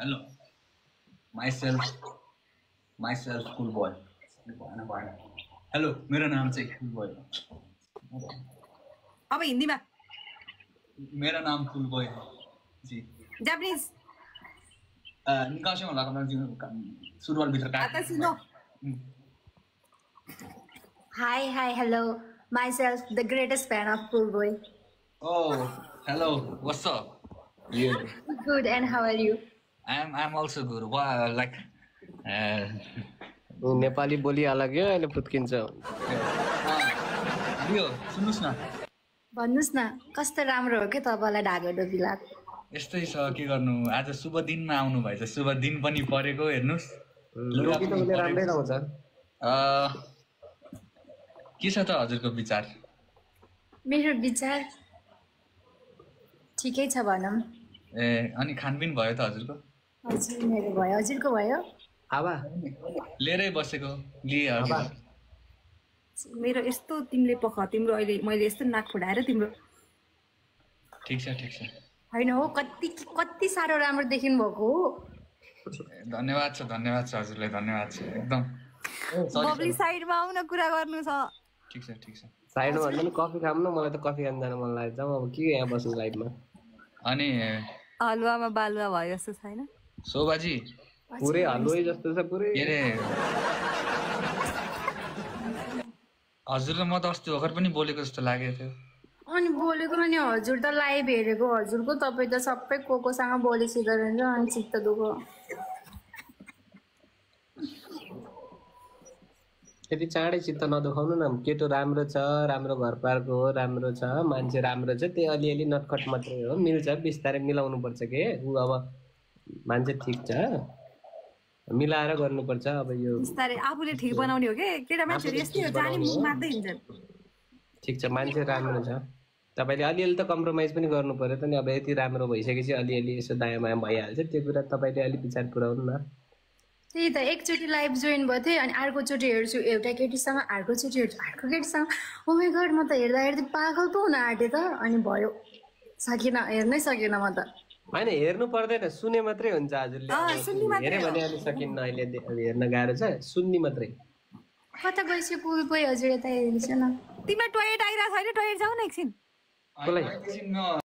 Hello. Myself cool boy. Hello, मेरो नाम चाहिँ cool boy. अब हिन्दीमा मेरा नाम cool boy है जी. जापानिज निकाल्छौँ होला कमला सुरुवाल भित्र काट. आता सुनो. Hi, hello. Myself, the greatest fan of Cool Boy. Oh, hello. What's up? Yeah. Good, and how are you? I'm also good. Wow, like Nepali बोलिहाल्यो अहिले फुत्किन्छ यो सुन्नुस् न. भन्नुस् न कस्तो राम्रो हो के तपाईलाई ढाको टोपी लगाएको. यस्तै छ के गर्नु. आज शुभ दिनमा आउनु भएछ. शुभ दिन पनि परेको हेर्नुस्. टोपी त उसले राम्रै लाउँछ. के छ त हजुरको विचार? मेरो विचार ठिकै छ भनौँ. ए अनि खानपिन भयो त हजुरको? हजुर मेरो भयो. हजुरको भयो? हावा लिएरै बसेको लिए हावा मेरो यस्तो तिमीले पख तिम्रो अहिले मैले यस्तो नाक फुटाएर तिम्रो ठिक छ हैन हो. कति साह्रो राम्रो देखिनु भएको हो. धन्यवाद छ हजुरलाई. धन्यवाद छ एकदम. बब्ली साइडमा आउन कुरा गर्नु छ. ठिक छ साइडमा भन्दा नि कफी खाऊँ न. मलाई त कफी खान जान मन लाग्छ. अब के यहाँ बस्नु लाइफमा. अनि हलुवामा बालुवा भयो जस्तो छैन? शोभाजी पुरै हलुवै जस्तो छ पुरै. के रे हजुरलाई म त अस्ति भर्खर पनि बोलेको जस्तो लागेको थियो. अनि बोलेको नि हजुर त लाइभ हेरेको. हजुरको तपाईँ त सबै कोकोसँग बोलिसकेको रहेछ. अनि चित्त दुखो. त्यति चाँडै चित्त नदुखाउनु न. केटो राम्रो छ, राम्रो घर पारको हो, राम्रो छ, मान्छे राम्रो छ. त्यही अलिअलि नटखट मात्रै हो. मिल्छ, बिस्तारै मिलाउनु पर्छ के. ऊ अब मान्छे ठिक छ, मिलाएर गर्नुपर्छ. अब यो बिस्तारै आफूले ठिक बनाउने हो के. केटा मान्छेहरू यस्तै हो, जाने मुख मार्दै हिँड्छन्. ठिक छ, मान्छे राम्रो छ. तपाईँले अलिअलि त कम्प्रोमाइज पनि गर्नु पर्यो त नि. अब यति राम्रो भइसकेपछि अलिअलि यसो दायाँ बायाँ भइहाल्छ. त्यो कुरा तपाईँले अलिक विचार पुऱ्याउनु न. त्यही त एकचोटि लाइभ जोइन भयो थिएँ. अनि अर्कोचोटि हेर्छु एउटा केटीसँग, अर्कोचोटि हेर्छु अर्को केटीसँग. ओ माई गड, म त हेर्दा पागल पो हुन आँटेँ त. अनि भयो, सकिनँ, हेर्नै सकिनँ म त. होइन हेर्नु पर्दैन, सुने मात्रै हुन्छ. हजुरले हेऱ्यो भने अलिक सकिन्न. अहिले हेर्न गाह्रो छ, सुन्ने मात्रै. कता गइसक्यो कुल कोही हजुर यता हेर्छु न. तिमीलाई टोयलेट आइरहेको छैन? टोयलेट जाऊ न एकछिन. कसलाई?